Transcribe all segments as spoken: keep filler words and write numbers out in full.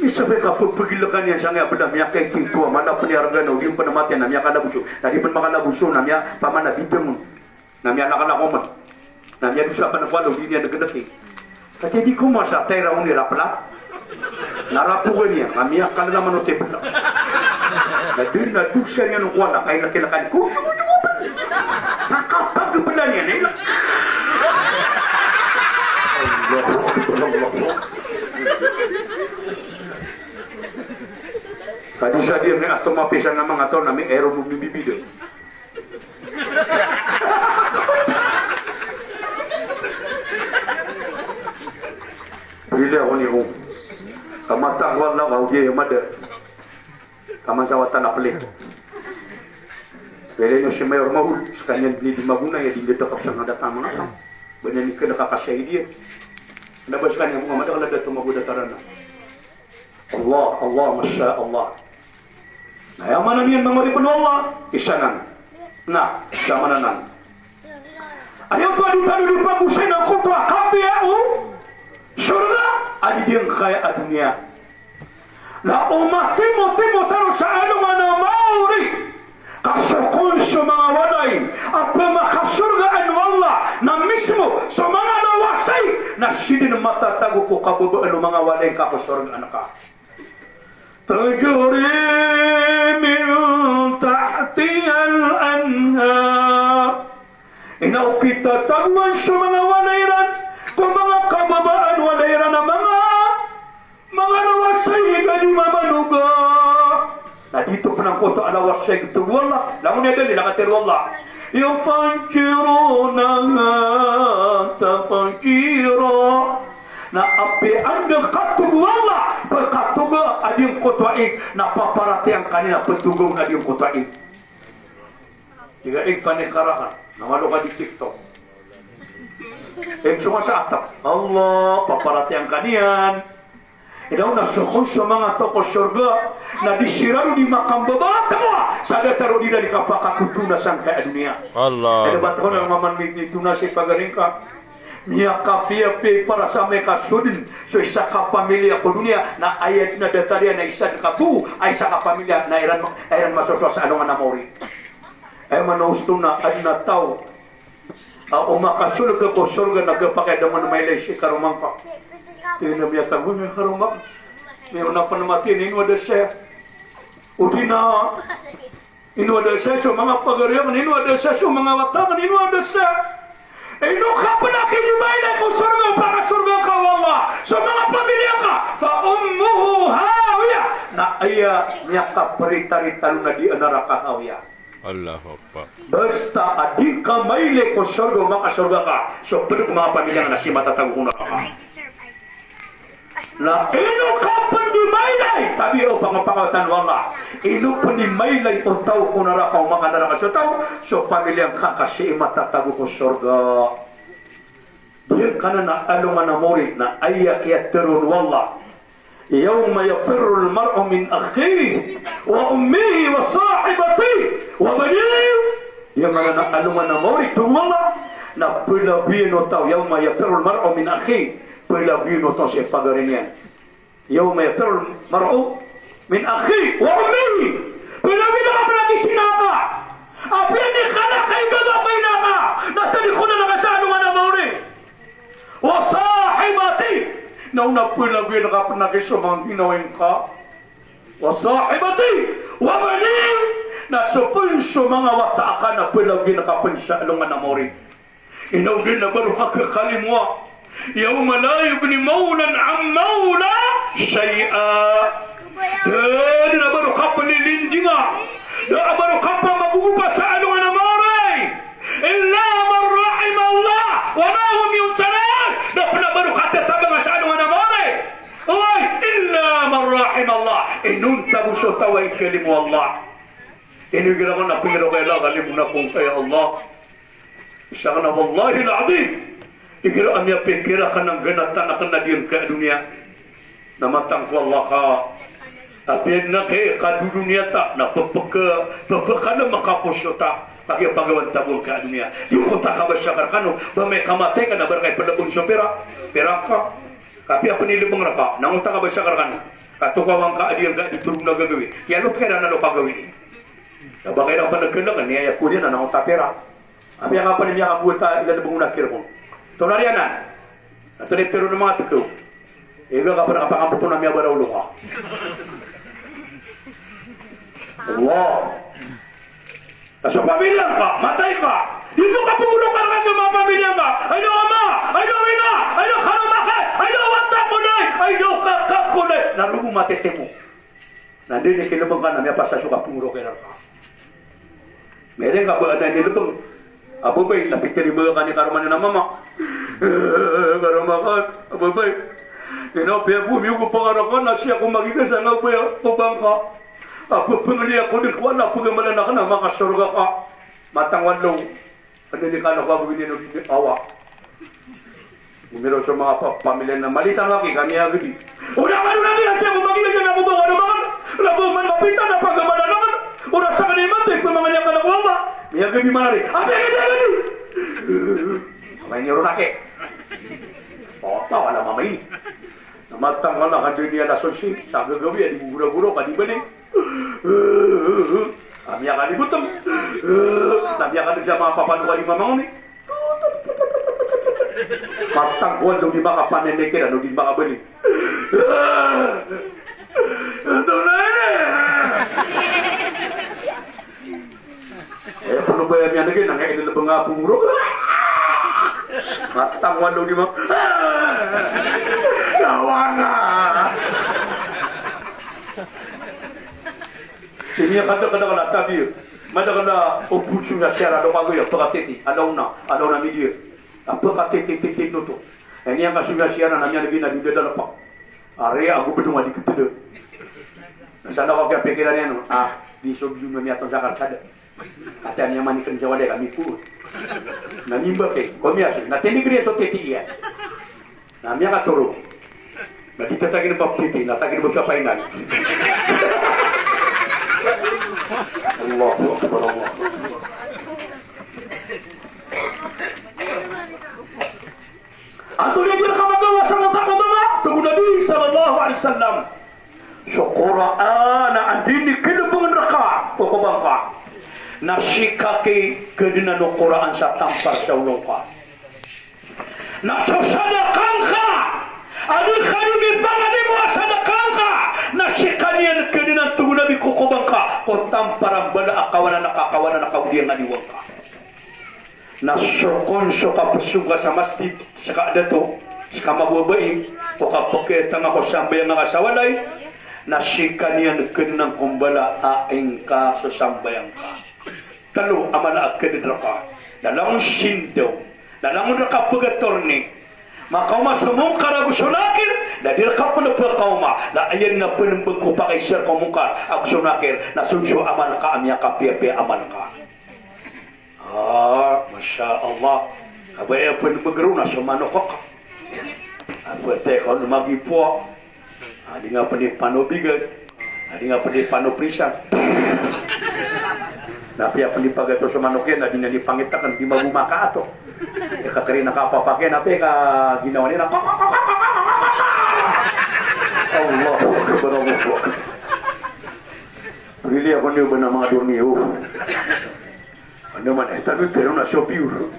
Isa pn ka pphagilkan iyan sangkaya bala miyakaiting towa, mala pn i arga na o di pn matiya na miyakalaboso. Na di pn makalaboso na miya, pamana bidang on. Na miyalakalak oman. Na miyadosa pn ko alo, di niyan gnti. Katii di ko masa tayra on i rapla. Na rapogan iyan, na miyakalalaman o tibla. Na di na dosa niyan o ko ala, kailakilakan. Ko, ko, ko, ko. Kakapagbla niyan, eh. Allahu Akbar, Allahu Akbar. Kadi sa di ni ato mapisan a manga taw na mi ero mo bibida. Pili ako ni Om. Kamata ko Allah ka ogiya mada. Kaman sa watan a pili. Pili niyo si Mayor Mahul, skaniyan di, di magona, ya di nda takap sa nga datang manga taw. Ba niyan ikala kakasay diyan. Anda ba skaniyan, manga mada kala da tumago da tarana. Allah, Allah, masha Allah. Na aya maana niyan manga oripn o Allah, isa nan. Na, isa maana nan. Aya oto a di tano di pagosay na koto a kapiya o sorga a di giyangkaya a doniya. Na o matimotimo tano sa alongan a maori. Ka so kon so manga walay a pmakasorgaan o Allah na mismo so manga lawasayg na sii dn matatago ko kababaan o manga walay ngka ko sorgaan ka. Tajri min tahtihal anhar. Ino kitatagoan so manga walay iran ko manga kababaan o walay iran a manga Manga lawasayg a di mamanoga. Na di oto pn angkoto a lawasayg togo o Allah. Langon iyan dn i lakater o Allah. Yufajjirunaha tafjira. Na apiya anda katogo o Allah, pkatoga a di angkoto a ig, na paparatiyaya ngka niyan a ptoga on a di angkoto a ig. Tig a ig, panikara ka, na malo ka di TikTok. Ig so nga sa atap. Allah, paparatiyaya ngka niyan. Ino na so kon so manga taw ko sorga, na di siran di makambabata ka sa datar o di iran di kapakatotona sangkaya doniya. Allah. Ino ba tona nga man mi, mitona si pagari ngka. Miyakapiyapiya para sa amay ka so dn so isa ka pamilya ko doniya, na aya dn a datar iyan na isa dn ka bo a isa ka pamilya, na iran, iran masosowa sa alongan a maori. Aya maana osto na adn a taw a o makasold ko sorga na khapakay a da man mailay si karoma ngka. Tig iyan a miyatago niyan a karoma ko. Miyaona pn mati, ino a da saya. O di na, ino a da saya so manga pagari akn, ino a da saya so manga wata akn, ino a da saya. Ino ka pn a kinimailay ko sorga, pakasorga ka o Allah, so manga pamilya ka, fa ummuhu hawiyah. Na aya miyakapritarita ron na di a naraka Hawiyah. Allahu Akbar. Basta a di ka mailay ko sorga o makasorga ka, so pd ko manga pamilya ngka na sii matatago ko naraka. Na ino ka pn di mailay, tabiya o pangapangawatan o Allah. Ino pn di mailay o taw ko naraka o makanaraka so taw, so pamilya ngka ka sii matatago ko sorga. Biyan ka na na alongan a maori na aya kiyatharo o Allah. Yawma yafirrul mar'u min akhihi wa ummihi wa sahibatihi wa banihi. Aya maana na alongan a maori, tig o Allah, na plagoyan o taw, yawma yafirrul mar'u min akhihi, plagoyan o taw sii pagari niyan. Yawma yafirrul mar'u min akhihi wa ummihi. Plagoyan ka pn a ki sii na ka. Apiya di ka na kaigaga ko ina ka, na tadi ko na na ka sa alongan a maori. Wa sahibatihi. Na o na plagoyan ka pn a ki so manga ginawai ngka. Wa sahibatihi wa banihi. Na so pn so manga wata aka na plagoyan ka pn sa alongan a maori. Ino dn a ba roo ka khakalimowa. Yawma la yughni mawlan an mawla shay'a. Da dn a ba roo ka plilindinga. Da a ba roo ka pamagogopa sa alongan a maori. Illa man rahima Allah, wa la hum yunsarun. Da pn a ba roo ka tatabanga sa alongan a maori. Oway, illa man rahima Allah. Inonta bo so taw a ikhalimo o Allah. Ino igira ko na pingiro ka ila kalimo na ko ngka ya Allah. Isa ka na, wallahil azim. Igira a miyapikir ka na ganatan akn a diyangka a doniya. Na matag ko Allah ka, apiya dn a kay kadodoniya ta, na ppk-, ppkalm a kaposo ta. Kagiya pagawan ta bo angkai a doniya. Di ko ta kabasa ka rkano, ba amay ka matay ka na ba rka ipelebeng so pera, pera ngka. Kapiya pn ilebeng rka, na o ta kabasa ka rkano, ka tokawan ka a di angka di torog na gagawii. Kiyalot ka iran a lopa gawii. Ka ba ka iran pn a galakan, aya ko niyan na o ta pera. Apiya ka pn miyakabowat a ilalebeng o nakir ko. Tonaa riyan anan. Ato ni tero na manga tekaw. Iga ka pn a kapakamboto na miyabaraw loka. Allah. Ka so pamilya ngka, matay ka. Di bo kapngolong ka rkano manga pamilya ngka. Ay daw ama, ay daw ina, ay daw karoma ka, ay daw wata ko nay, ay daw kaka ko nay. Na rogo matitimo. Na di ni kilebeng ka na miyapasa so kapngorok iran ka. Miyaring ka ba na inilebeng a babay, na pitharo i ba ka ni karoma niyan a mama. Karoma ka a babay. Ino, piya bo miyogo pa ka rka na sii ako magigasa nga babay ko bangka. A pphangni ako dn ko Allah a pagamalan akn a makasorga ka. Matang o adlaw. Pd ini kano ko ago ini no di awa. Gomiraw so manga pa-, pamilya na malitan aki kami a gadi. Oda kano na miyasa ko magigasa na ko ba kano ba kano. Lago man mapita na pagamalan akn. Oda sakn i matay pmangni akn ako ba. Miyagadi manari. Apiya gadi, gadi. Amay niyo ron aki. O, tawa na mama ini. Na matang ka na ka doniya na so sii, sa gagawii a di gogoragora ka di bali. A miyakalibotan. Na miyakadg sa manga papanoka di mamangoni. Matang ko ando di makapanenekera, no di makabali. Ito na ini. Eh, pano ba iyan miyadegi na nga inilebeng a pongorok. Matang o adlaw di ma-, Yawana. Sii niyan kadakadakl a tabiya. Madakl a opor so miyasiyara do kagoya, pkatiti, alaw na, alaw na midiya. A pkatiti, titi noto. Aya niyan ka so miyasiyara na miyadegi na di dadalpa. Ari ago bdong a di kpda. Na sana ko kiyapikiran iyan on, ah, di so biyo na miyatoon sa kalsada. Ati a niyan manikn sa walay kami ko. Na mimbak iyan, ko miyasoy, na tiniger iyan so titi iyan. Na miyakatoro. Na di tatagin ba titi, na tagin ba sa painan. Allahu Akbar, Allahu Akbar. Antonaa i di rka magawa sa manga taw ko mama? Tig o Nabi sallallahu alaihi wasallam, so Qur'an a anda i kelebengen rka ko kobang ka, na sii ka ki kedenan o Qur'an sa tampar sa olo ngka. Na so sadaka ngka a di ka di mipanganimo a sadaka ngka, na sii ka niyan kedenan, tig o Nabi, ko kobang ka ko tampar a mbala a kawanan ka, kawanan ka o di nganiwa ngka. Na so kon so kapesong ka sa masjid, seka dato, seka mababai, ko kapekiteng ko sambayang ka sa walay, na sii ka niyan kedenan ko mbala a ingka so sambayang ka. Telo a mala a keden rka, na langon sindaw, na langon rka pegatorni. Makaoma so Mungkar ago so Nakir, na di rka pen pekaoma, na aya na penembeg ko pakaisa rka o Mungkar ago so Nakir, na so so amal ka a miyakapiyapiya amal ka. Ah, Masha Allah. Kabaya pen begeronas so manok ka. Apa teka on magipoa. Ah, di nga pen ipanobigan. Ah, di nga pen ipanoprisan. Na apiya pen ipagato so manok iyan, na di nga di pangitaken, di mago makaato. Ika kari na kapapake, na apiya ka ginawa niyan na, Allahu Akbar, Allahu Akbar. Pagili ako niyo ba na mga dormiyo. Ano man, eh, tabi pero na sopiyo.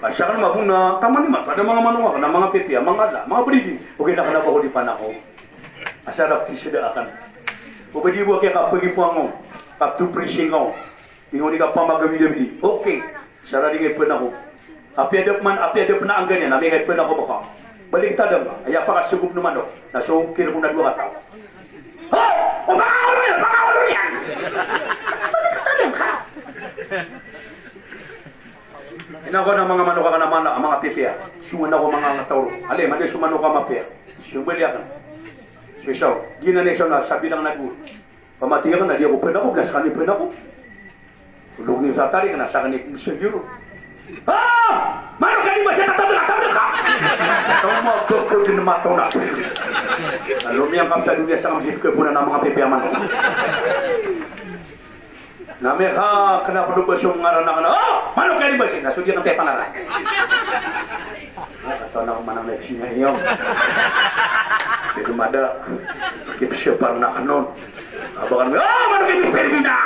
Asal mabona, taman ni mata, ada manga manok, na manga pipiya, manga ala, manga breeding. Okay, na kena ba ko di panako. Asal ako kisada akan. O ba di bo kaya kapag ipo ako, kapag tu pricing ako. Ingon i kapamagawid a bidi. Okay. Asal di nga ipanako. Apiya da peman, apiya da pena angga niyan, na miyakaipanako baka. Balik tadang ka, aya pakasogop no manok. Na so kir ko na dowa kataw. Hoy! O manga olo iyan, manga olo iyan! Balik tadang ka. Ina ko na manga manok aken a mala, manga pipiya. Songan ako manga angataw ron. Ali, madi so manok a mapiya. So bali aken. So isa. Di na ni isa na sabi lang na dowa. Pamati aken na di ako panako, na sekaniyan panako. Olog niyo sa tarik na sekaniyan misagiro. Ah! Manok ka di ba siya tatabla, tabla ka? Taw mo, ako ko din mataw na. Alo miyang kapsa dunya sa kamsip ko po na ng mga pipiyaman. Na miyakakna pn o ba so ngaran akn a, "O, manok ka di ba si?" Na so di akn taya panaran. Na katawan akn manang na ipsingay iyo. Di mada. Kipsiyapar na kn on. Abakan, "O, manok ka di, Mister Bina."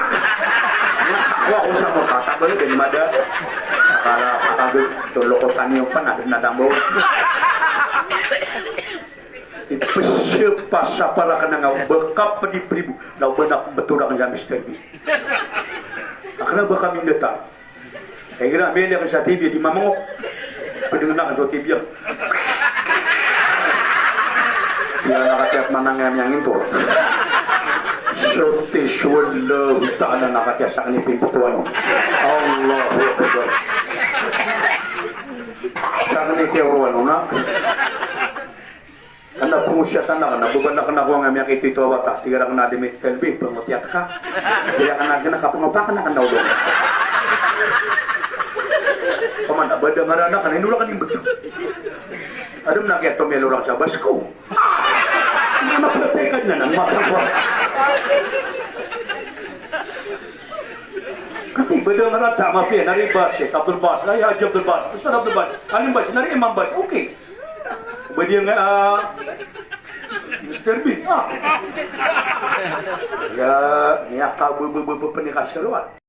Ako, ako sa mo katak ba, di mada. Akala, akala, tolokotan iyo pn, adn a dambo. Ipsiyapar sa para kn a nga, o ba kapd i pribo. Na o ba na bthorak sa Mister Bina. Akn a ba kami ndata. Kay gira, miyaliyang sa T V, di mamangok. Pwede na ka sa T V, ah. Iya, nakatiyat manang yan yang impor. Sote, swallahu ta'ala, nakatiyat sa kani pimputuan. Allahu Akbar. Sa kani kiyawruan, na. Kna pngosiyatan akn, na bban akn a ko nga miyakaito-ito a wata, tig akn a di mitalbi, pngotiyat ka. Tig akn a gina ka pngopa akn a kna olo. Pman a ba da ngaran akn, inolak akn i mbtho. Adn a kiyatomiyaw orak sa basko. Aya mapatay ka dn anan, mapatay. Kati ba da ngaran ta, mapiya, na ri Bas, eh, Abdul Bas, ay, Haji Abdul Bas, Ustadh Abdul Bas, Alim Bas, na ri Imam Bas, okay. Ba di nga, ah, Mister Bean, ah. Ya, ya, ka, bu, bu, bu, bu, pnikasirwan.